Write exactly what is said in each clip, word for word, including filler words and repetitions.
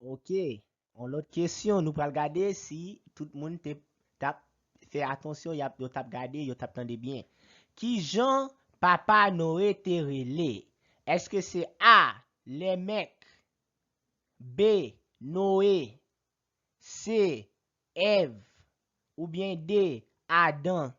Ok. Yon lòt kesyon, nou pral gade si tout moun te t ap fè atansyon, y ap, yo t ap gade, yo t ap tande byen. Ki jan papa Noe te rele? Èske se A, Lèmèk, B, Noe, C, Èv, oubyen D, Adan?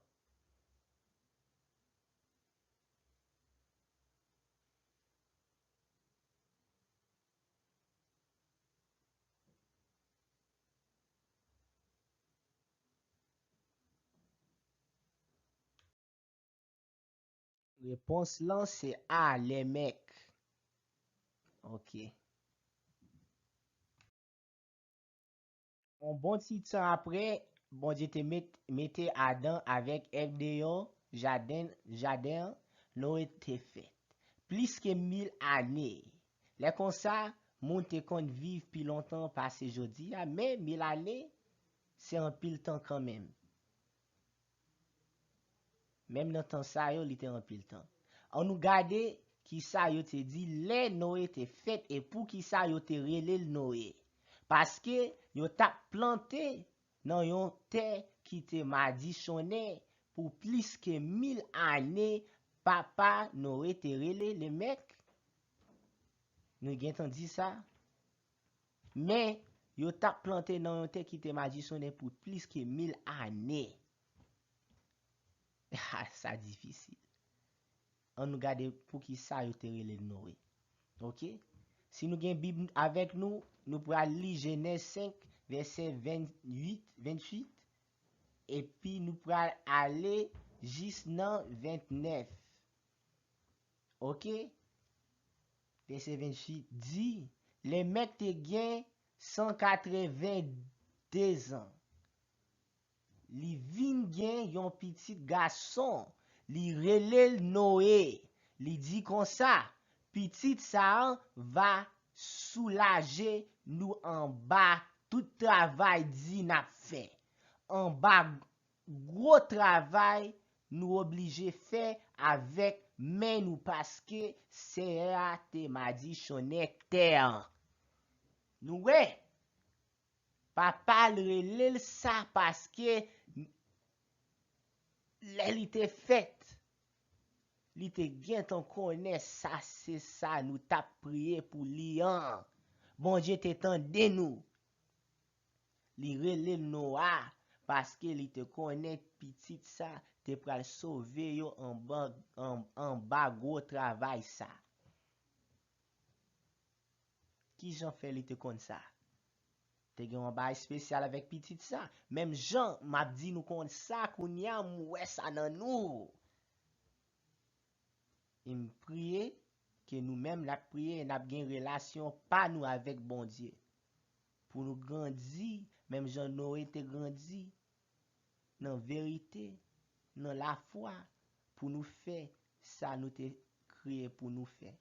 Repons lan se A, Lèmèk. Ok. Yon bon ti tan apre, Bondye te met, mete Adan avèk Èv deyò jaden, jaden an, Noe te fèt. Plis ke mil ane. Lè konsa, moun te konn viv pi lontan pase jodi a, men mil ane, se anpil tan kanmenm. Menm nan tan sa yo, li te anpil tan. An nou gade ki sa yo te di lè Noe te fèt e poukisa yo te rele l Noe. Paske yo t ap plante nan yon tè ki te madichonnen pou plis ke mil ane, papa Noe te rele Lemèk. Nou gentan di sa? Men, yo t ap plante nan yon tè ki te madichonnen pou plis ke mil ane. Ha, sa difisil. An nou gade poukisa yo te rele l Noe. Ok? Si nou gen Bib avèk nou, nou pral li Jenèz senk, vèsè venntuit, venntuit, epi nou pral ale jis nan vennèf. Ok? Vèsè venntuit di, Lemèk te gen san katrevende zan. Li vin gen yon pitit gason, li rele l Noe. Li di konsa, pitit sa a va soulaje nou anba tout travay di n ap fè, anba gwo travay nou oblije fè avèk men nou, paske Seyè a te madichonnen tè an. Nou wè, papa l rele l sa paske lè li te fèt, li te gentan konnen sa se sa nou t ap priye pou li an. Bondye te tande nou. Li rele l Noa paske li te konnen pitit sa te pral sove yo anba, an, anba gwo travay sa. Ki jan fè li te konn sa? Te gen yon bagay espesyal avèk pitit sa. Menm jan m ap di nou konn sa, kounye a m wè sa nan nou. E m priye ke nou menm n ap priye e n ap gen relasyon pa nou avèk Bondye. Pou nou grandi, menm jan Noe te grandi, nan verite, nan lafwa, pou nou fè sa nou te kreye pou nou fè.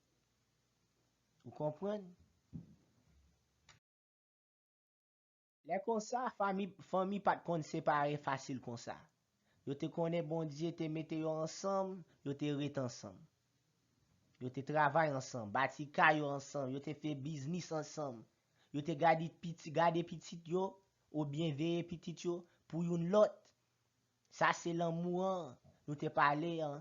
Ou konprann? Lè konsa, fanmi, fanmi pa t konn separe fasil konsa. Yo te konnen Bondye te mete yo ansanm, yo te ret ansanm. Yo te travay ansanm, bati kay yo ansanm, yo te fè biznis ansanm. Yo te gade piti, gade pitit yo, oubyen veye pitit yo pou youn lòt. Sa se lanmou an nou te pale an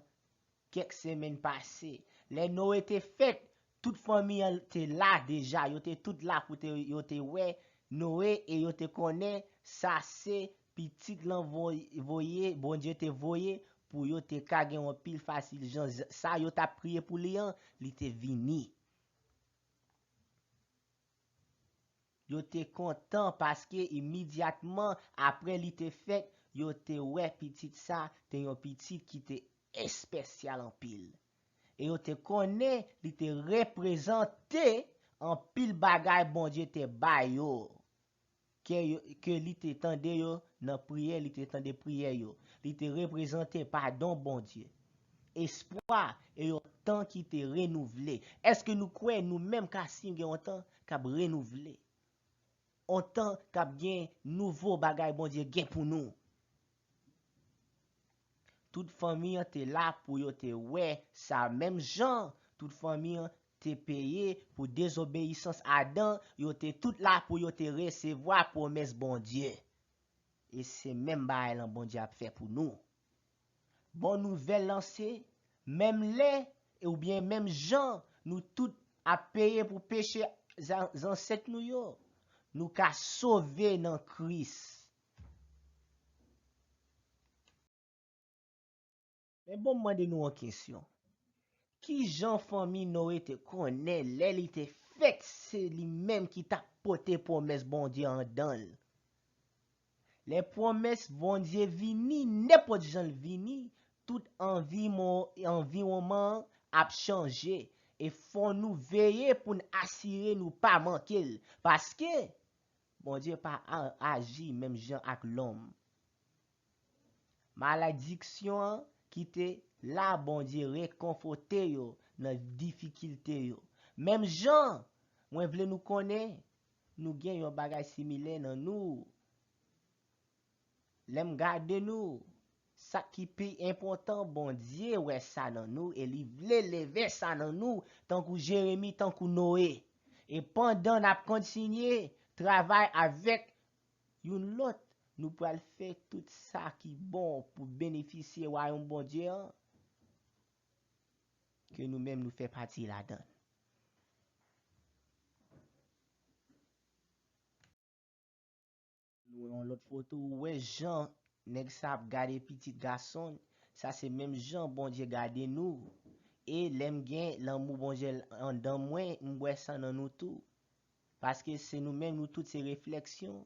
kèk semèn pase. Lè Noe te fèt, tout fanmi an te la deja. Yo te tout la pou te, yo te wè Noe e yo te konnen sa se pitit lan voy-, voye, Bondye te voye pou yo te ka gen yon pil fasil jan z-, sa yo t ap priye pou li an, li te vini. Yo te kontan paske imidyatman apre li te fèt, yo te wè pitit sa te yon pitit ki te espesyal anpil. E yo te konnen li te reprezante anpil bagay Bondye te ba yo. Ke yo, ke li te tande yo nan priyè, li te tande priyè yo. Li te reprezante padon Bondye, espwa e yon tan ki te renouvle. Èske nou kwè nou menm Kasim gen yon tan k ap renouvle? Yon tan k ap gen nouvo bagay Bondye gen pou nou? Tout fanmi an te la pou yo te wè sa menm jan tout fanmi an te peye pou dezobeyisans Adan, yo te tout la pou yo te resevwa pwomès Bondye. E se menm bagay lan Bondye ap fè pou nou. Bon nouvèl lan se, menm lè, oubyen menm jan nou tout ap peye pou peche zan-, zansèt nou yo, nou ka sove nan Kris. Men bon, m mande nou yon kesyon. Ki jan fanmi Noye te konnen lè li te fèt, se li menm ki t ap pote pwomès Bondye anndan l? Lè pwomès Bondye vini, nenpòt jan l vini, tout anvi-, anviwònman an ap chanje. E fò nou veye pou n asire nou pa manke l. Paske Bondye pa a-, aji menm jan ak lòm. Malediksyon an ki te la, Bondye rekonfòte yo nan difikilte yo. Menm jan, mwen vle nou konnen, nou gen yon bagay similè nan nou. Lè m gade nou, sa ki pi enpòtan, Bondye wè sa nan nou e li vle leve sa nan nou, tankou Jeremi, tankou Noye. E pandan n ap kontinye travay avèk youn lòt, nou pral fè tout sa ki bon pou benefisye wayòm Bondye an, ke nou menm nou fè pati ladan l. Nou wè yon lòt foto, ou wè jan nèg sa ap gade pitit gason l, sa se menm jan Bondye gade nou. E lè m gen lanmou Bondye anndan mwen, m wè sa nan nou tou. Paske se nou menm, nou tout se refleksyon.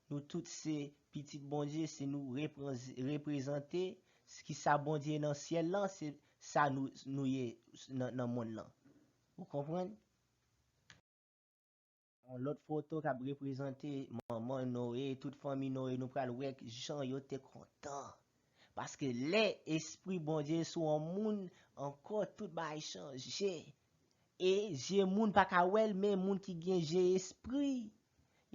Nou tout se pitit Bondye, se nou reprez-, reprezante ki sa Bondye nan syèl lan, se sa nou, nou ye nan, nan mond lan. Ou konprann? Yon lòt foto k ap reprezante manman Noye, tout fanmi Noye, nou pral wè jan yo te kontan. Paske lè Espri Bondye sou yon moun, ankò tout bagay chanje. E je moun pa ka wè l, men moun ki gen je espri,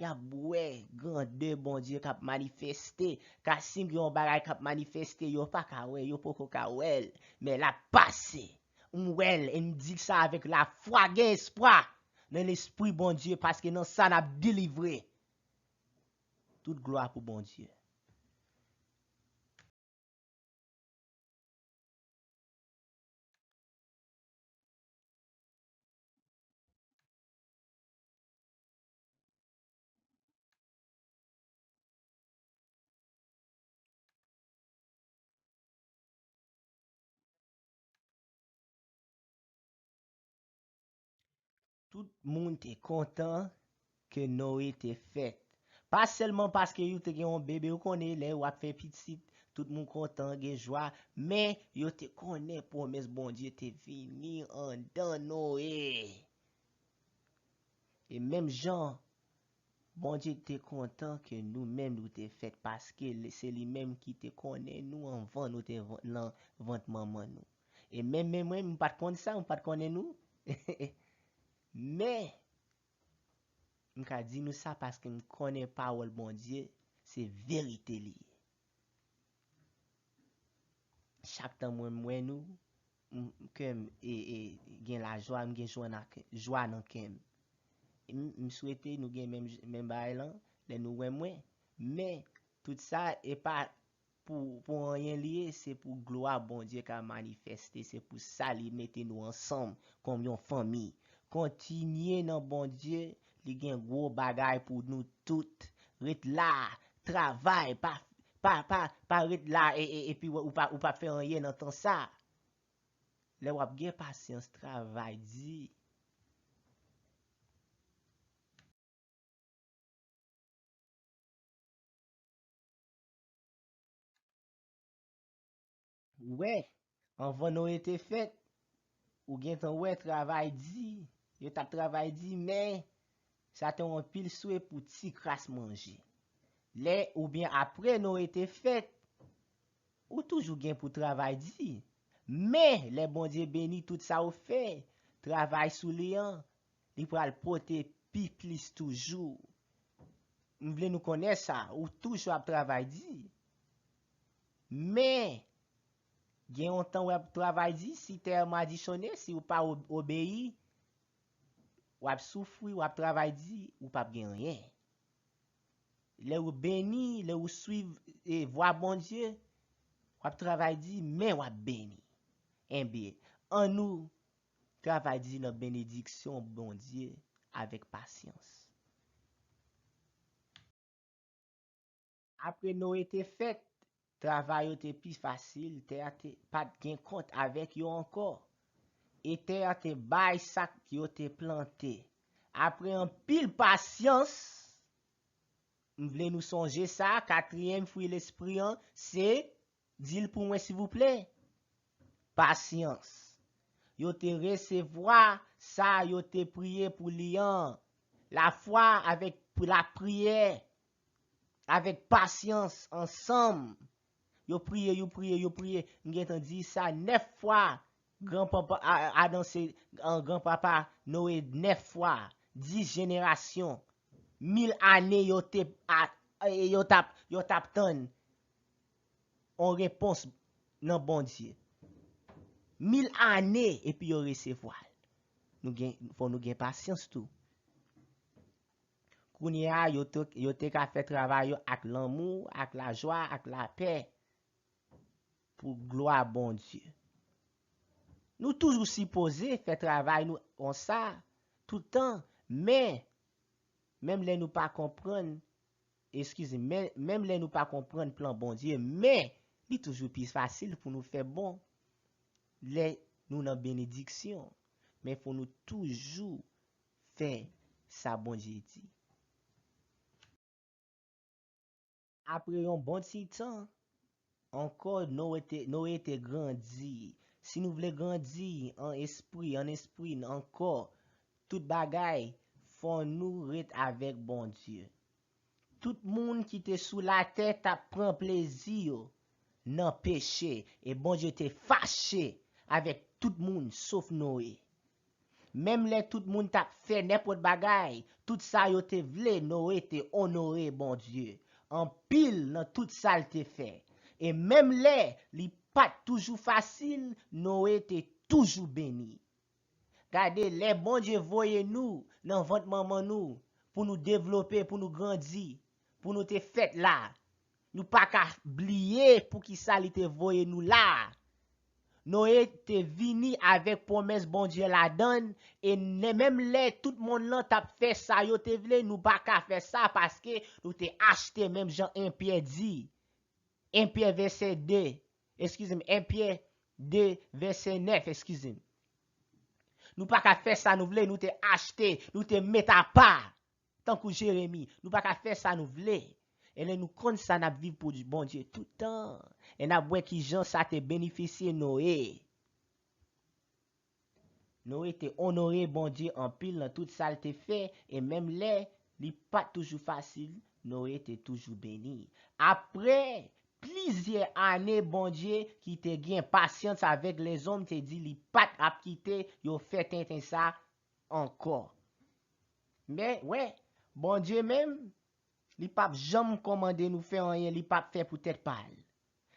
y ap wè grandè Bondye k ap manifeste. Kasim gen yon bagay k ap manifeste, yo pa ka wè, yo poko ka wè l, men l ap pase. M wè l, e m di sa avèk lafwa, gen espwa nan Lespri Bondye, paske nan sa n ap delivre. Tout glwa pou Bondye. Tout moun te kontan ke Noye te fèt. Pa sèlman paske yo te gen yon bebe, ou konnen lè w ap fè pitit, tout moun kontan, gen jwa, men yo te konnen pwomès Bondye te vini anndan Noye. E menm jan Bondye te kontan ke nou menm nou te fèt, paske li, se li menm ki te konnen nou anvan nou te van-, nan vant manman nou. E menm, menm mwen, m pa t konn sa, m pa t konnen nou. Men, m ka di nou sa paske m konnen pawòl Bondye, se verite li ye. Chak tan mwen m wè nou, m, kè m, e, e, gen lajwa, m gen jwa nan kè, jwa nan kè m. E m, m swete nou gen menm, menm bagay lan, lè nou wè mwen. Men, tout sa, e pa pou, pou anyen li ye, se pou glwa Bondye ka manifeste, se pou sa li mete nou ansanm kòm yon fanmi. Kontinye nan Bondye, li gen gwo bagay pou nou tout. Ret la, travay, pa, pa, pa, pa ret la e, e, epi w, ou pa, ou pa fè anyen nan tan sa. Lè w ap gen pasyans, travay di. Ou wè, anvan Noye te fèt, ou gentan wè travay di, yo t ap travay di, men sa te yon anpil swe pou ti kras manje. Lè oubyen apre Noye te fèt, ou toujou gen pou travay di. Men, lè Bondye beni tout sa ou fè, travay sou li an, li pral pote pi plis toujou. M vle nou konnen sa, ou toujou ap travay di. Men, gen yon tan w ap travay di, si tè a madichonnen, si w pa o-, obeyi, w ap soufri, w ap travay di, ou p ap gen anyen. Lè ou beni, lè ou swiv e vwa Bondye, w ap travay di, men w ap beni. Enben, annou travay di nan benediksyon Bondye avèk pasyans. Apre Noe te fèt, travay yo te pi fasil, tè a te, pa t gen kont avèk yo ankò. E tè a te bay sa k yo te plante. Apre anpil pasyans, m vle nou sonje sa, katriyèm fwi Lespri an, se, di l pou mwen, silvouplè. Pasyans. Yo te resevwa sa yo te priye pou li an. Lafwa avèk lapriyè, avèk pasyans ansanm. Yo priye, yo priye, yo priye. M gentan di sa nèf fwa. Granpapa, a, Adan se, a, granpapa Noe nèf fwa. Dis jenerasyon. Mil ane yo te, a, e yo t ap, yo t ap tann on repons nan Bondye. Mil ane, epi yo resevwa l. Nou gen, fò nou gen pasyans tou. Kounye a, yo te, yo te ka fè travay yo ak lanmou, ak lajwa, ak lapè, pou glwa Bondye. Nou toujou sipoze fè travay nou konsa, tout tan, men, menm lè nou pa konprann, eskize, men, menm lè nou pa konprann plan Bondye, men, li toujou pi fasil pou nou fè bon lè nou nan benediksyon. Men fò nou toujou fè sa Bondye di. Apre yon bon ti tan, ankò, Noe te, Noe te grandi. Si nou vle grandi an espri, an espri, ankò, tout bagay, fò nou ret avèk Bondye. Tout moun ki te sou latè t ap pran plezi yo nan peche, e Bondye te fache avèk tout moun, sof Noe. Menm lè tout moun t ap fè nenpòt bagay, tout sa yo te vle, Noe te onore Bondye. Anpil nan tout sa l te fè. E menm lè li pa t toujou fasil, Noe te toujou beni. Gade, lè Bondye voye nou nan vant manman nou, pou nou devlope, pou nou grandi, pou nou te fèt la, nou pa ka bliye poukisa li te voye nou la. Noe te vini avèk pwomès Bondye ladan l, e menm lè tout monn lan t ap fè sa yo te vle, nou pa ka fè sa paske nou te achte menm jan en Pyè di. En Pyè vèsè de, eskize m, en Pyè de vèsè nèf, eskize m. Nou pa ka fè sa nou vle, nou te achte, nou te met apa. Tankou Jeremi, nou pa ka fè sa nou vle. E lè nou konn sa, n ap viv pou Bondye tout tan. E n ap wè kijan sa te benefisye Noe. Noe te onore Bondye anpil nan tout sa l te fè, e menm lè li pa t toujou fasil, Noe te toujou beni. Apre plizyè ane, Bondye ki te gen pasyans avèk lèzòm te di li pa t ap kite yo fè tenten sa ankò. Men, wè, Bondye menm, li p ap janm kòmande nou fè anyen li p ap fè pou tèt pa l.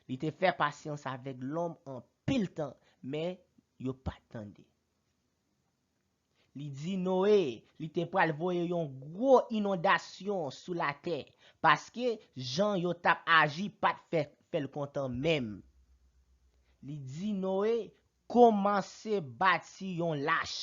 Li te fè pasyans avèk lòm anpil tan, men yo pa t tande. Li di Noe, li te pral voye yon gwo inondasyon sou latè, paske jan yo t ap aji pa t fè, fè l kontan menm. Li di Noe, kòmanse bati yon lach.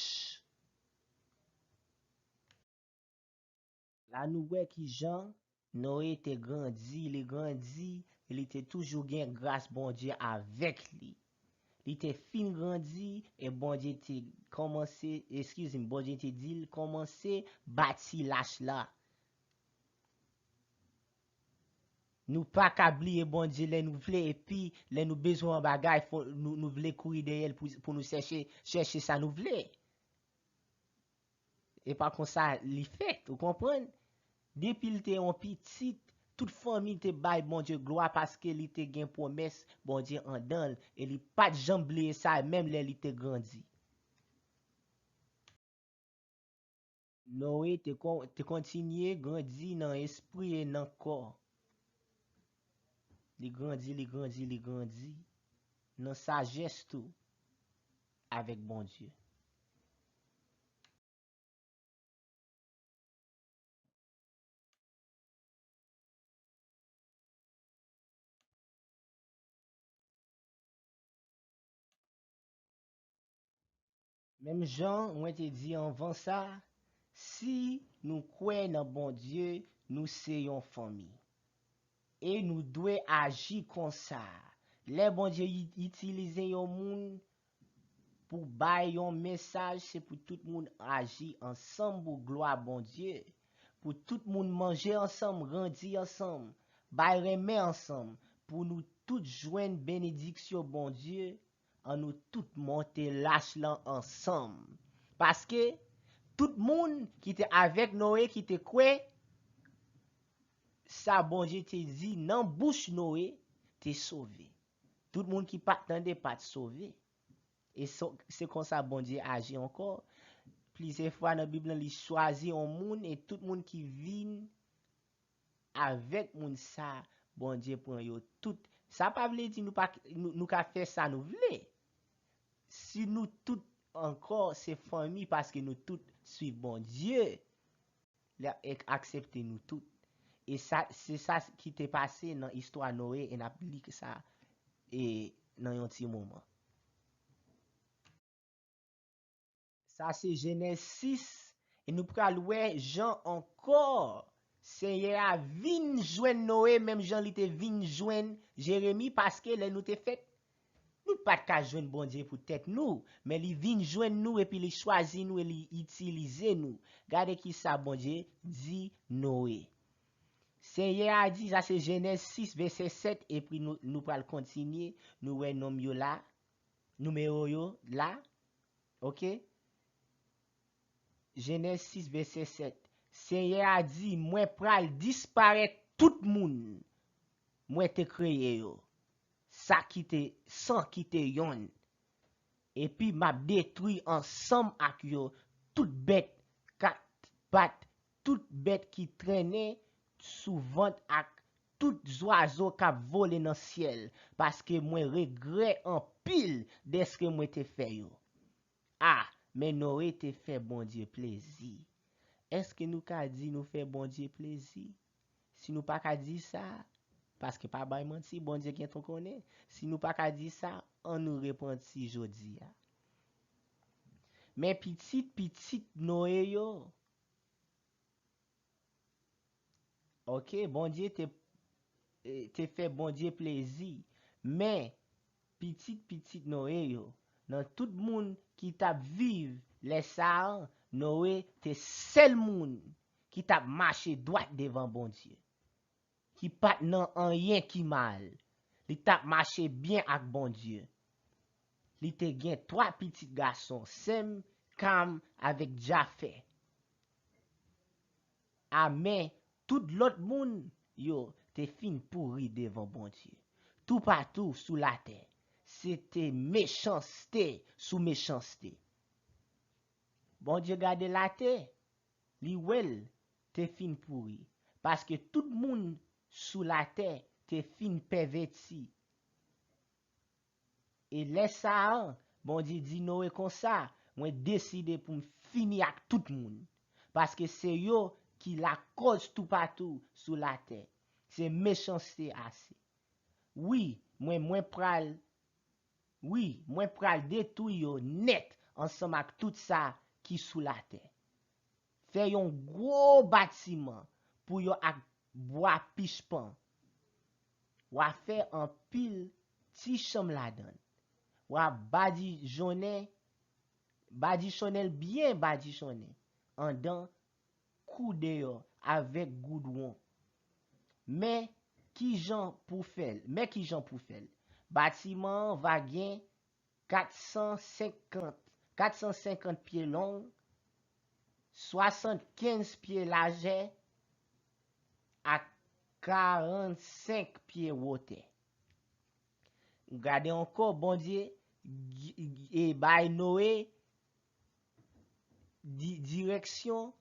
La nou wè kijan Noe te grandi, li grandi, e li te toujou gen gras Bondye avèk li. Li te fin grandi, e Bondye te kòmanse, eskize m, Bondye te di l, kòmanse bati lach la. Nou pa ka bliye Bondye lè nou vle, epi lè nou bezwen yon bagay, fò nou, nou vle kouri dèyè l pou, pou nou chèche, chèche sa nou vle. E pa konsa li fèt, ou konprann? Depi l te yon pitit, tout fanmi te bay Bondye glwa paske li te gen pwomès Bondye andan l, e li pa t janm bliye sa, menm lè li te grandi. Noe te kon-, te kontinye grandi nan espri e nan kò. Li grandi, li grandi, li grandi nan sajès tou avèk Bondye. Menm jan mwen te di anvan sa, si nou kwè nan Bondye, nou se yon fanmi. E nou dwe aji konsa. Lè Bondye i-, itilize yon moun pou bay yon mesaj, se pou tout moun aji ansanm pou glwa Bondye. Pou tout moun manje ansanm, grandi ansanm, bay renmen ansanm, pou nou tout jwenn benediksyon Bondye. Ann nou tout monte lach lan ansanm. Paske tout moun ki te avèk Noe, ki te kwè sa Bondye te di nan bouch Noe, te sove. Tout moun ki pa t tande pa t sove. E so-, se konsa Bondye aji ankò. Plizyè fwa nan Bib lan, li chwazi yon moun, e tout moun ki vin avèk moun sa, Bondye pran yo tout. Sa pa vle di nou pa, nou, nou ka fè sa nou vle. Si nou tout ankò se fanmi, paske nou tout swiv Bondye, li ap ek-, aksepte nou tout. E sa, se sa ki te pase nan istwa Noe, e n ap li sa, e, nan yon ti moman. Sa se Jenèz sis, e nou pral wè jan ankò Senyè a vin jwenn Noe, menm jan li te vin jwenn Jeremi, paske lè nou te fèt, nou pa t ka jwenn Bondye pou tèt nou, men li vin jwenn nou epi li chwazi nou e li itilize nou. Gade ki sa Bondye di Noe. Senyè a di, sa se Jenèz sis, vèsè sèt, epi nou, nou pral kontinye, nou wè nonm yo la, nimewo yo la, oke? Jenèz sis, vèsè sèt. Senyè a di, mwen pral disparèt tout moun mwen te kreye yo, sa ki te, san kite yonn. Epi m ap detwi ansanm ak yo tout bèt kat pat, tout bèt ki trennen sou vant ak tout zwazo k ap vole nan syèl, paske mwen regrè anpil dèske mwen te fè yo. A, men Noe te fè Bondye plezi. Èske nou ka di nou fè Bondye plezi? Si nou pa ka di sa, paske pa bay manti, Bondye gentan konnen. Si nou pa ka di sa, ann nou repanti jodi a. Men pitit pitit Noe yo, oke, Bondye te, eh, te fè Bondye plezi. Men, pitit pitit Noe yo, nan tout moun ki t ap viv lè sa a, Noe te sèl moun ki t ap mache dwat devan Bondye, ki pa t nan anyen ki mal. Li t ap mache byen ak Bondye. Li te gen twa pitit gason, Sèm, Kam avèk Jafè. Amen. Tout lòt moun yo te fin pouri devan Bondye. Toupatou sou latè, se te mechanste sou mechanste. Bondye gade latè, li wè l te fin pouri, paske tout moun sou latè te fin pèvèti. E lè sa a, Bondye di Noe konsa, mwen deside pou m fini ak tout moun, paske se yo ki lakòz toupatou sou latè. Se mechanste ase. Wi, mwen, mwen pral, wi, mwen pral detwi yo nèt ansanm ak tout sa ki sou latè. Fè yon gwo batiman pou yo ak bwa pichpan. W a fè anpil ti chanm ladan l. W a badijonnen, badichonnen l byen badichonnen, andan kou deyò avèk goudwon. Men kijan pou fè l, men kijan pou fè l. Batiman an va gen kat san senkant, kat san senkant pye long, swasannkenz pye lajè, ak karannsenk pye wotè. Gade ankò, Bondye gi-, e bay Noe di-, direksyon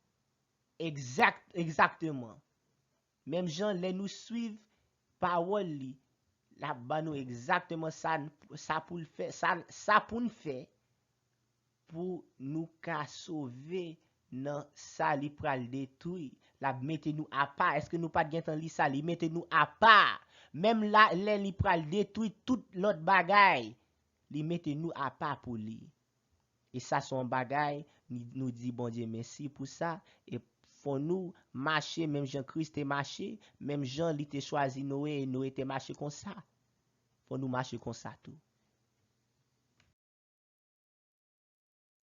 egzak-, egzakteman. Menm jan lè nou swiv pawòl li, l ap ban nou egzakteman sa, sa pou l fè, sa, sa pou n fè pou nou ka sove nan sa li pral detwi. L ap mete nou apa. Èske nou pa t gentan li sa? Li mete nou apa. Menm la, lè li pral detwi tout lòt bagay, li mete nou apa pou li. E sa se yon bagay, ni- nou di Bondye mèsi pou sa, e fò nou mache menm jan Kris te mache, menm jan li te chwazi Noe, e Noe te mache konsa. Fò nou mache konsa tou.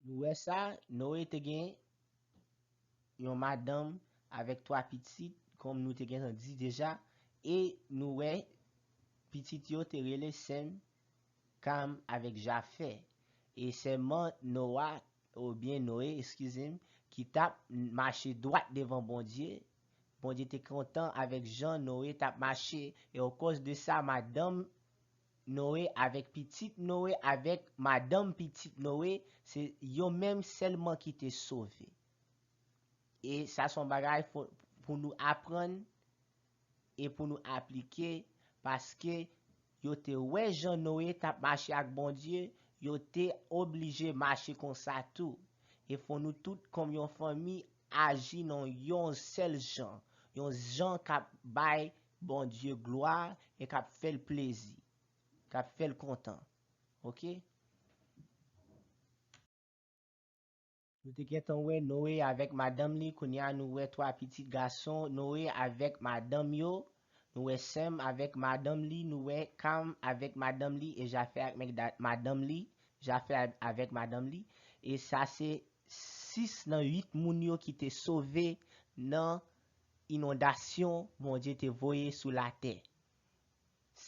Nou wè sa, Noe te gen yon madanm avèk twa pitit, kòm nou te gentan di deja, e nou wè pitit yo te rele Sèm, Kam avèk Jafè. E sèlman Noa, oubyen Noe, eskize m, ki t ap mache dwat devan Bondye. Bondye te kontan avèk jan Noe t ap mache, e akoz de sa, madanm Noe avèk pitit Noe avèk madanm pitit Noe, se yo menm sèlman ki te sove. E sa se yon bagay fo- pou nou aprann e pou nou aplike, paske yo te wè jan Noe t ap mache ak Bondye, yo te oblije mache konsa tou. E fò nou tout, kòm yon fanmi, aji nan yon sèl jan, yon jan k ap bay Bondye glwa e k ap fè l plezi, k ap fè l kontan. Oke? Nou te gentan wè Noe avèk madanm li, kounye a nou wè twa pitit gason Noe avèk madanm yo. Nou wè Sèm avèk madanm li, nou wè Kam avèk madanm li, e Jafè avèk da- madanm li, Jafè a- avèk madanm li. E sa se sis nan uit moun yo ki te sove nan inondasyon Bondye te voye sou latè.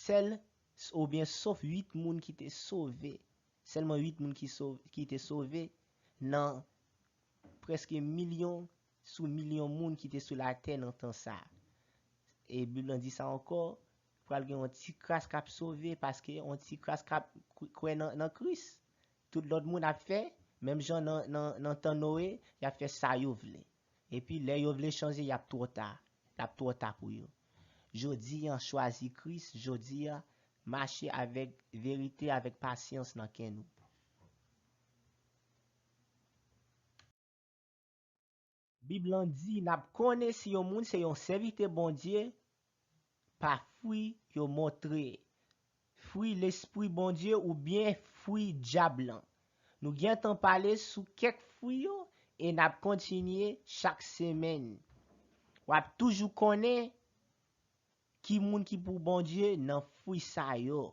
Sèl, oubyen sof uit moun ki te sove. Sèlman uit moun ki sov- ki te sove nan prèske milyon sou milyon moun ki te sou latè nan tan sa a. E Bib lan di sa ankò, pral gen yon ti kras k ap sove, paske yon ti kras k ap kw- kwè nan, nan Kris. Tout lòt moun ap fè, menm jan nan, nan, nan tan Noe, y ap fè sa yo vle. Epi lè yo vle chanje, y ap twò ta. L ap twò ta pou yo. Jodi a, chwazi Kris, jodi a, mache avèk verite, avèk pasyans nan kè nou. Bib lan di n ap konnen si yon moun se yon sèvitè Bondye pa fwi yo montre, fwi Lespri Bondye oubyen fwi dyab lan. Nou gentan pale sou kèk fwi yo e n ap kontinye chak semèn. W ap toujou konnen ki moun ki pou Bondye nan fwi sa yo.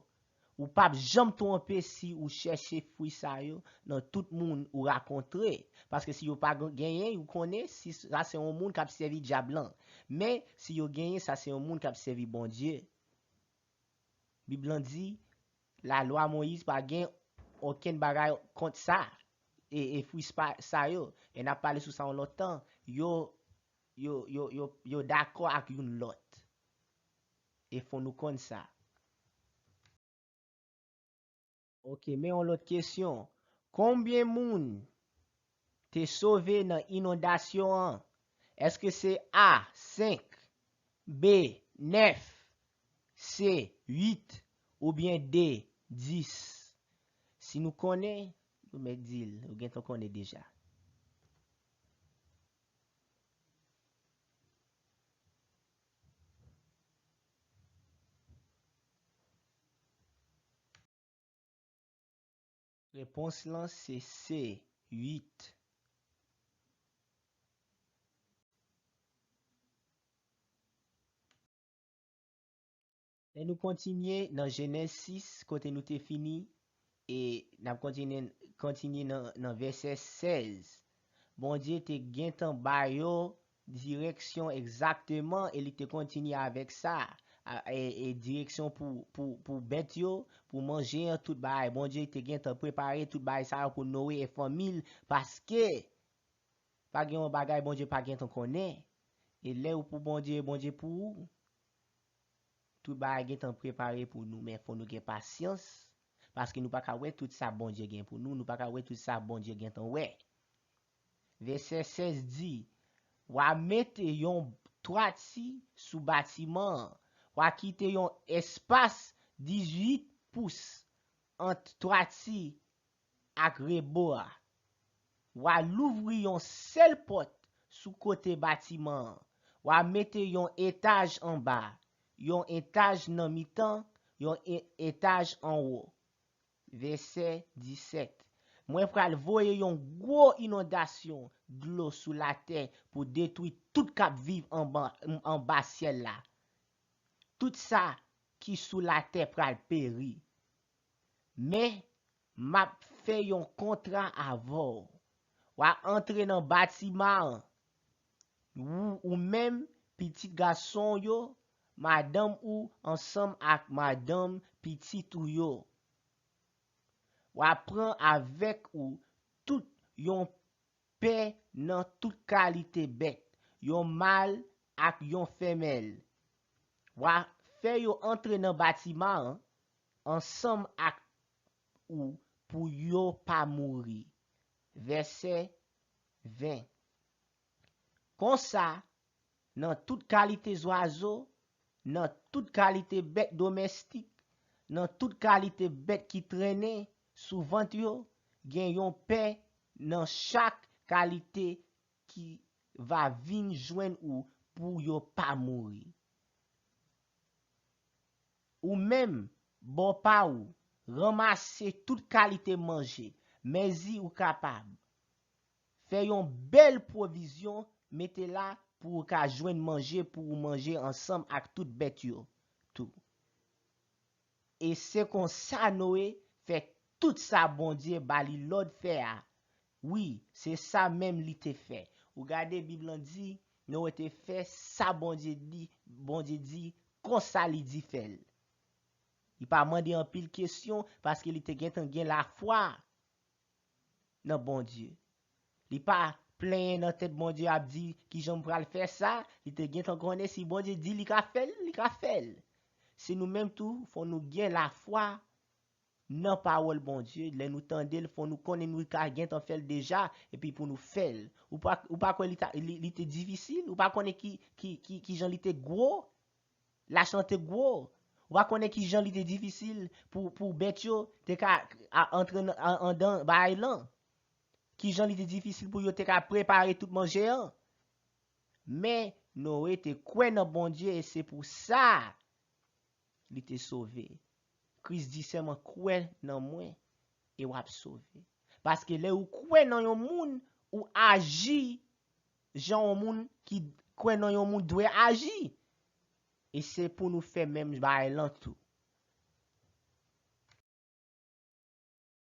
Ou p ap janm twonpe si ou chèche fwi sa yo nan tout moun ou rakontre. Paske si yo pa gen- genyen, ou konnen si sa se yon moun k ap sèvi dyab lan. Men, si yo genyen, sa se yon moun k ap sèvi Bondye. Bib lan di, lalwa Moyiz pa gen okenn bagay kont sa, e, e fwi sa yo. E n ap pale sou sa yon lòt tan. Yo, yo, yo, yo, yo dakò ak youn lòt. E fò nou konn sa. Oke, men yon lòt kesyon. Konbyen moun te sove nan inondasyon an? Èske se A, senk, B, nèf, C, uit, oubyen D, dis? Si nou konnen, nou mèt di l, ou gentan konnen deja. Repons lan se C, uit. Lè nou kontinye nan Jenèz sis, kote nou te fini, e n ap kontinye, kontinye nan, nan vèsè sèz. Bondye te gentan ba yo direksyon egzakteman, e li te kontinye avèk sa, a- e, e direksyon pou, pou, pou bèt yo, pou manje an, tout bagay. Bondye te gentan prepare tout bagay sa yo pou Noe e fanmi l, paske pa gen yon bagay Bondye pa gentan konnen. E lè ou pou Bondye, Bondye pou ou, tout bagay gentan prepare pou nou, men fò nou gen pasyans, paske nou pa ka wè tout sa Bondye gen pou nou, nou pa ka wè tout sa Bondye gentan wè. Vèsè sèz di, w a mete yon twati sou batiman an, w a kite yon espas dizuit pous ant twati ak rebò a. W a louvri yon sèl pòt sou kote batiman an. W a mete yon etaj anba, yon etaj nan mitan, yon e- etaj anwo. Vèsè disèt. Mwen pral voye yon gwo inondasyon dlo sou latè pou detwi tout k ap viv anba, anba syèl la. Tout sa ki sou latè pral peri. Men, m ap fè yon kontra avè w. W a antre nan batiman an. Ou, ou menm, pitit gason w yo, madanm ou ansanm ak madanm pitit ou yo. W a pran avèk ou tout yon pè nan tout kalite bèt, yon mal ak yon femèl. W a fè yo antre nan batiman an ansanm ak ou pou yo pa mouri. Vèsè ven. Konsa, nan tout kalite zwazo, nan tout kalite bèt domèstik, nan tout kalite bèt ki trennen sou vant yo, gen yon pè nan chak kalite ki va vin jwenn ou pou yo pa mouri. Ou menm, bò pa ou, ranmase tout kalite manje, mezi ou kapab. Fè yon bèl pwovizyon, mete la pou ou ka jwenn manje pou ou manje ansanm ak tout bèt yo tou. E se konsa Noe fè tout sa Bondye ba li lòd fè a. Wi, se sa menm li te fè. Ou gade Bib lan di, Noe te fè sa Bondye di, Bondye di, konsa li di fè l. Li pa mande anpil kesyon paske li te gentan gen lafwa nan Bondye. Li pa plenyen nan tèt Bondye ap di kijan m pral fè sa, li te gentan konnen si Bondye di li ka fè l, li ka fè l. Se nou menm tou, fò nou gen lafwa nan pawòl Bondye, lè nou tande l, fò nou konnen nou ka gentan fè l deja, epi pou nou fè l. Ou pa, ou pa kwè li, ta, li, li te difisil? Ou pa konnen ki, ki, ki, kijan li te gwo? Lach lan te gwo. Ou pa konnen kijan li te difisil pou, pou bèt yo te ka a, antre nan, an, andan bagay lan. Kijan li te difisil pou yo te ka prepare tout manje an. Men, Noe te kwè nan Bondye e se pou sa li te sove. Kris di sèlman kwè nan mwen e w ap sove. Paske lè ou kwè nan yon moun, ou aji jan yon moun ki kwè nan yon moun dwe aji. E se pou nou fè menm bagay lan tou.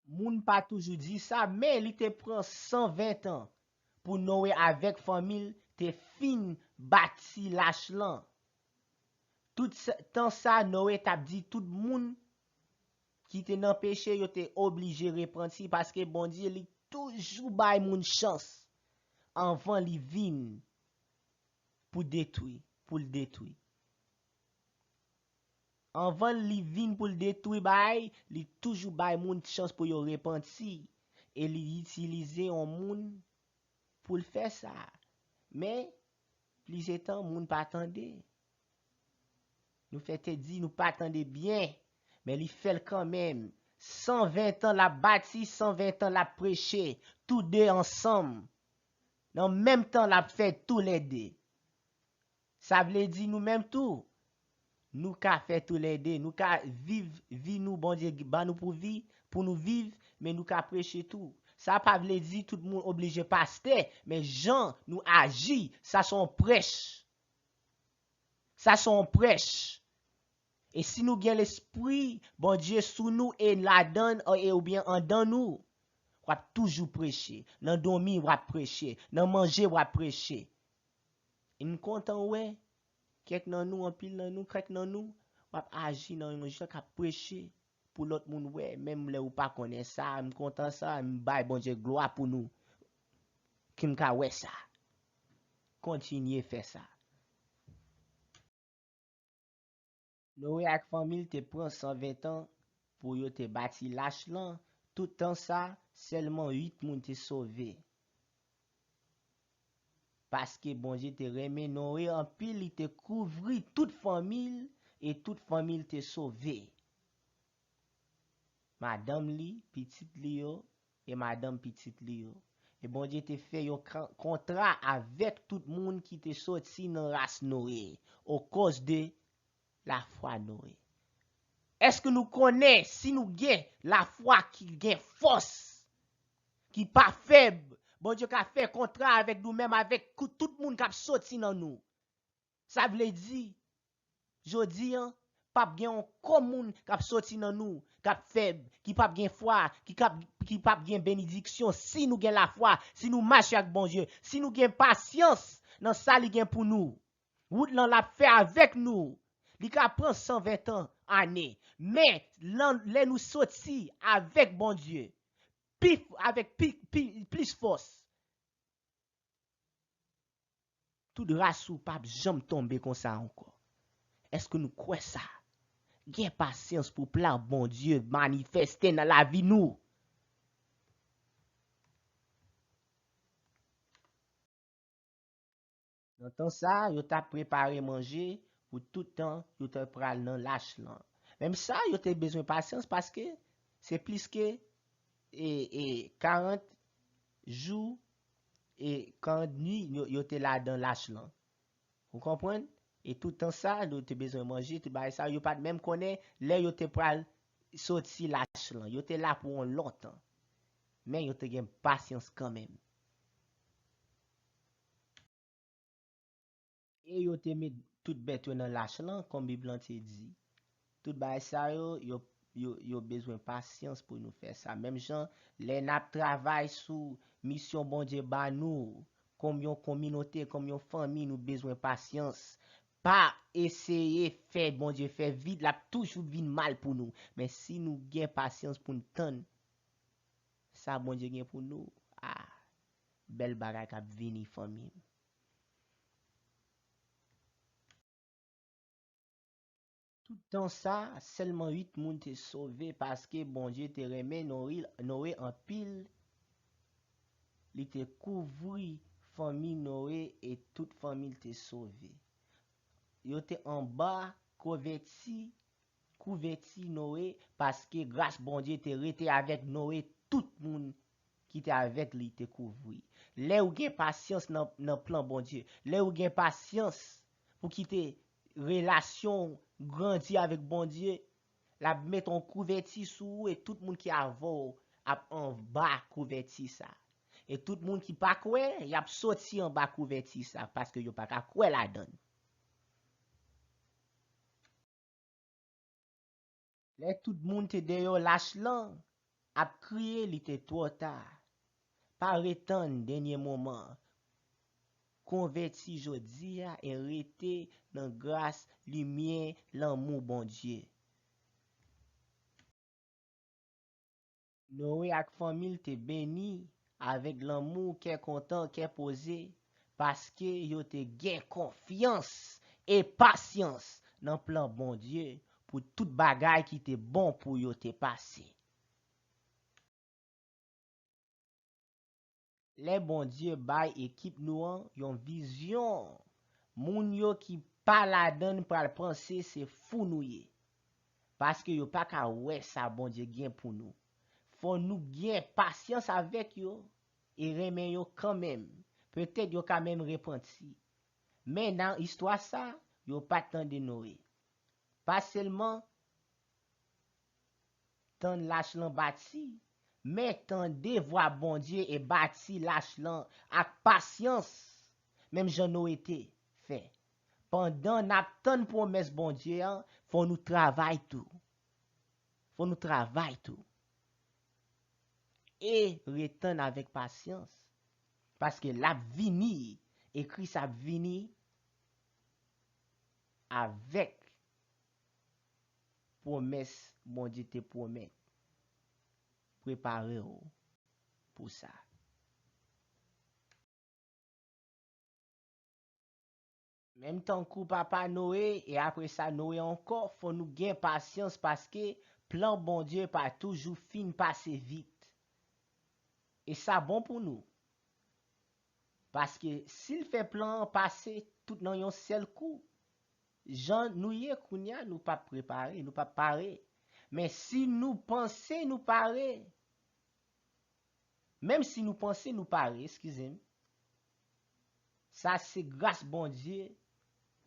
Moun pa toujou di sa, men li te pran san ven tan pou Noe avèk fanmi l te fin bati lach lan. Tout sa, tan sa, Noe t ap di tout moun ki te nan peche yo te oblije repanti paske Bondye li toujou bay moun chans anvan li vin pou detwi, pou l detwi. Anvan li vin pou l detwi bagay, li toujou bay moun chans pou yo repanti e li itilize yon moun pou l fè sa. Men, plizyè tan, moun pa tande. Nou fè te di nou pa tande byen, men li fè l kanmenm. San ven tan l ap bati, san ven tan l ap preche, tou de ansanm. Nan menm tan l ap fè toulède. Sa vle di nou menm tou, nou ka fè toulède, nou ka viv vi nou Bondye ban nou pou vi, pou nou viv, men nou ka preche tou. Sa pa vle di tout moun oblije pastè, men jan nou aji, sa se yon prèch. Sa se yon prèch. E si nou gen lespri Bondye sou nou e ladan e oubyen andan nou, w ap toujou preche. Nan dòmi, w ap preche. Nan manje, w ap preche. E m kontan wè kèk nan nou, anpil nan nou, kèk nan nou, w ap aji nan yon jan k ap preche pou lòt moun wè, menm lè ou pa konnen sa, m kontan sa, m bay Bondye glwa pou nou. Ki m ka wè sa. Kontinye fè sa. Noe ak fanmi l te pran san ven tan pou yo te bati lach lan. Tout tan sa, sèlman uit moun te sove. Paske Bondye te renmen Noe anpil, li te kouvri tout fanmi l e tout fanmi l te sove. Madanm li, pitit li yo, e madanm pitit li yo. E Bondye te fè yon kan- kontra avèk tout moun ki te soti nan ras Noe, okòz de lafwa Noe. Èske nou konnen si nou gen lafwa ki gen fòs, ki pa fèb. Bondye ka fè kontra avèk nou, menm avèk kou-, tout moun k ap soti nan nou. Sa vle di, jodi a, p ap gen okenn moun k ap soti nan nou, k ap fèb, ki p ap gen fwa, ki k ap, ki p ap gen benediksyon si nou gen lafwa, si nou mache ak Bondye, si nou gen pasyans nan sa li gen pou nou. Wout lan l ap fè avèk nou. Li ka pran san ven tan, ane. Men, lan-, lè nou soti avèk Bondye, pi, avèk pi, pi, plis fòs, tout ras ou p ap janm tonbe konsa ankò. Èske nou kwè sa? Gen pasyans pou plan Bondye manifeste nan lavi nou. Nan tan sa, yo t ap prepare manje pou tout tan yo te pral nan lach lan. Menm sa, yo te bezwen pasyans paske se plis ke, e, e, karant jou e karant nwi yo, yo te ladan lach lan. Ou konprann? E tout tan sa, yo te bezwen manje, tout bagay sa, yo pa t menm konnen lè yo te pral soti lach lan. Yo te la pou yon lontan. Men yo te gen pasyans kanmenm. E yo te met tout bèt yo nan lach lan, kòm Bib lan te di. Tout bagay sa yo, yo, yo, yo bezwen pasyans pou nou fè sa. Menm jan, lè n ap travay sou misyon Bondye ba nou, kòm yon kominote, kòm yon fanmi, nou bezwen pasyans. Pa eseye fè Bondye fè vit, l ap toujou vin mal pou nou. Men si nou gen pasyans pou n tann sa Bondye gen pou nou, a, bèl bagay k ap vini, fanmi m. Tout tan sa, sèlman uit moun te sove paske Bondye te renmen Noe, Noe anpil. Li te kouvri fanmi Noe e tout fanmi l te sove. Yo te anba kouvèti, kouvèti Noe, paske gras Bondye te rete avèk Noe, tout moun ki te avèk li te kouvri. Lè ou gen pasyans nan, nan plan Bondye, lè ou gen pasyans pou kite relasyon w grandi avèk Bondye, l ap met yon kouvèti sou ou e tout moun ki avè w ap anba kouvèti sa. E tout moun ki pa kwè, y ap soti anba kouvèti sa paske yo pa ka kwè ladan l. Lè tout moun te deyò lach lan, ap kriye, li te twò ta. Pa ret tann dènye moman. Konvèti jodi a e rete nan gras, limyè, lanmou Bondye. Noe ak fanmi l te beni avèk lanmou, kè kontan, kè poze, paske yo te gen konfyans e pasyans nan plan Bondye pou tout bagay ki te bon pou yo te pase. Lè Bondye bay ekip nou an yon vizyon, moun yo ki pa ladan l pral panse se fou nou ye, paske yo pa ka wè sa Bondye gen pou nou. Fò nou gen pasyans avèk yo e renmen yo kanmenm. Petèt yo ka menm repanti. Men nan istwa sa, yo pa t tande Noe. Pa sèlman tann lach lan bati, men tande vwa Bondye e bati lach lan ak pasyans, menm jan Noe te fè. Pandan n ap tann pwomès Bondye an, fò nou travay tou. Fò nou travay tou. E ret tann avèk pasyans, paske l ap vini, e Kris ap vini avèk pwomès Bondye te pwomèt. Prepare w pou sa. Menm tankou papa Noe, e apre sa Noe ankò, fò nou gen pasyans paske plan Bondye pa toujou fin pase vit. E sa bon pou nou. Paske si l fè plan an pase tout nan yon sèl kou, jan nou ye kounye a, nou p ap prepare, nou p ap pare. Men si nou panse nou pare, menm si nou panse nou pare, eskize m, sa se gras Bondye,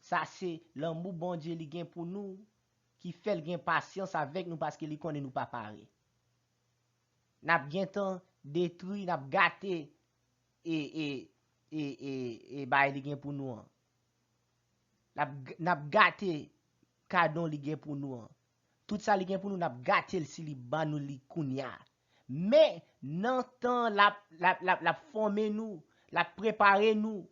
sa se lanmou Bondye li gen pou nou, ki fè l gen pasyans avèk nou paske li konnen nou pa pare. N ap gentan detwi, n ap gate e, e, e, e, e bagay li gen pou nou an. N ap, n ap gate kadon li gen pou nou an. Tout sa li gen pou nou, n ap gate l si li ban nou li kounye a. Men, nan tan l ap, l ap, l ap, l ap fòme nou, l ap prepare nou,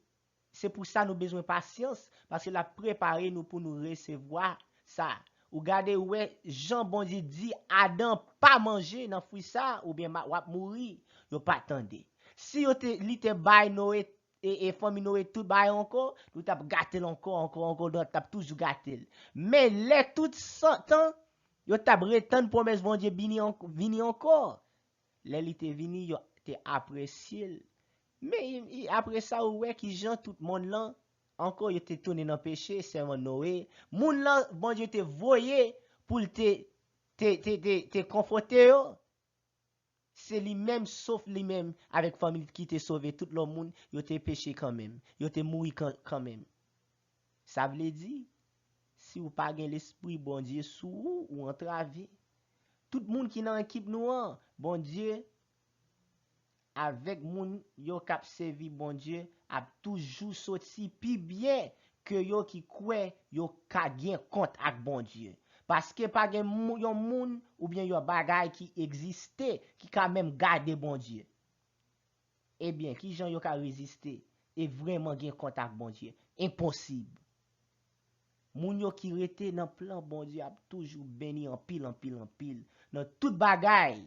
se pou sa nou bezwen pasyans, paske l ap prepare nou pou nou resevwa sa. Ou gade, ou wè jan Bondye di Adan pa manje nan fwi sa, oubyen ma- w ap mouri, yo pa tande. Si yo te, li te bay Noe e, e fanmi Noe tout bagay ankò, nou t ap gate l ankò, ankò, ankò, nou t ap toujou gate l. Men lè tout san- tan, yo t ap ret tann pwomès Bondye bini ank- vini ankò. Lè li te vini, yo te apresye l. Men i- i- apre sa, ou wè ki jan tout monn lan, ankò, yo te tounen nan peche, sèlman Noe, moun lan Bondye te voye pou l te, te, te, te, te konfòte yo. Se li menm, sof li menm, avèk fanmi l ki te sove tout lòt moun, yo te peche kanmenm. Yo te mouri kan- kanmenm. Sa vle di, si w pa gen Lespri Bondye sou ou, ou antrave. Tout moun ki nan ekip nou an, Bondye avèk moun yo k ap sèvi Bondye ap toujou soti pi byen ke yo ki kwè yo ka gen kont ak Bondye. Paske pa gen mou- yon moun oubyen yon bagay ki egziste ki ka menm gade Bondye. Ebyen, ki jan yo ka reziste e vrèman gen kont ak Bondye? Enposib. Moun yo ki rete nan plan Bondye ap toujou beni anpil, anpil, anpil nan tout bagay,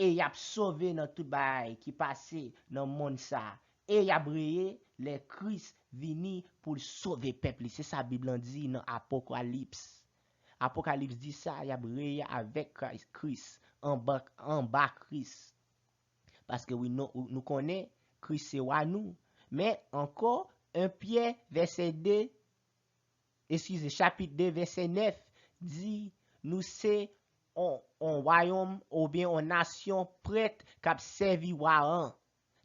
e y ap sove nan tout bagay ki pase nan monn sa a, e y ap reye lè Kris vini pou l sove pèp li. Se sa Bib lan di nan Apokalips. Apokalips di sa, y ap reye avèk Kris, Kris, anba, anba Kris. Paske wi, nou, nou konnen Kris se wa nou. Men ankò, en Pyè, vèsè de, eskize, chapit de, vèsè nèf, di nou se on, on wayòm oubyen on nasyon prèt k ap sèvi wa an.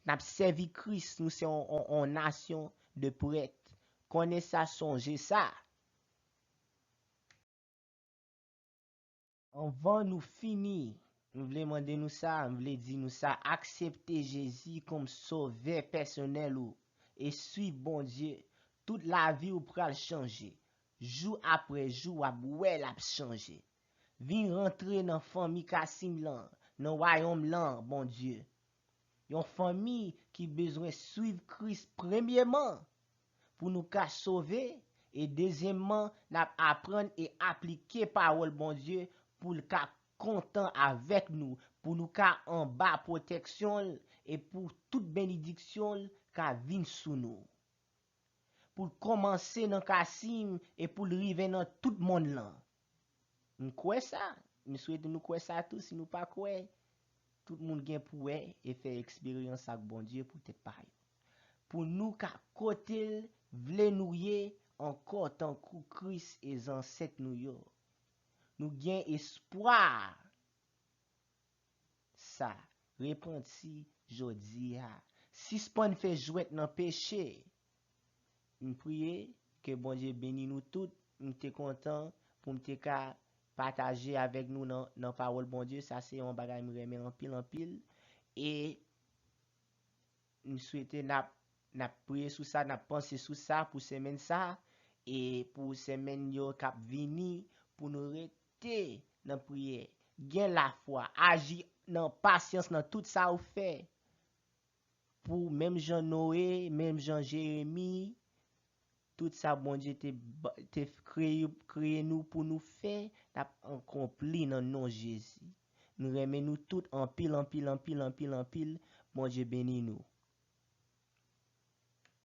N ap sèvi Kris, nou se on, on, on nasyon de prèt. Konnen sa, sonje sa. Anvan nou fini, m vle mande nou sa, m vle di nou sa, aksepte Jezi kòm sovè pèsonèl ou e suiv Bondye. Tout lavi w pral chanje. Jou apre jou, w ap wè l ap chanje. Vin rantre nan fanmi Kasim lan, nan wayòm lan, Bondye. Yon fanmi ki bezwen suiv Kris premyeman pou nou ka sove, e dezyèmman, n ap aprann e aplike pawòl Bondye pou l ka kontan avèk nou, pou nou ka anba pwoteksyon l e pou tout benediksyon l ka vin sou nou. Pou l kòmanse nan Kasim e pou l rive nan tout monn lan. M kwè sa. M swete nou kwè sa tou. Si nou pa kwè, tout moun gen pou wè e fè eksperyans ak Bondye pou tèt pa yo. Pou nou ka kote l vle nou ye ankò tankou Kris e zansèt nou yo. Nou gen espwa sa. Repanti jodi a. Sispann fè jwèt nan peche. M priye ke Bondye beni nou tout. M te kontan pou m te ka pataje avèk nou nan, nan pawòl Bondye. Sa se yon bagay m renmen anpil, anpil. E m swete n ap, n ap priye sou sa, n ap panse sou sa pou semèn sa, e pou semèn yo k ap vini, pou nou rete nan priyè, gen lafwa, aji nan pasyans nan tout sa ou fè. Pou menm jan Noe, menm jan Jeremi, tout sa Bondye te, ba- te kreye, kreye nou pou nou fè, n ap akonpli nan non Jezi. M renmen nou tout anpil, anpil, anpil, anpil, anpil. Bondye beni nou.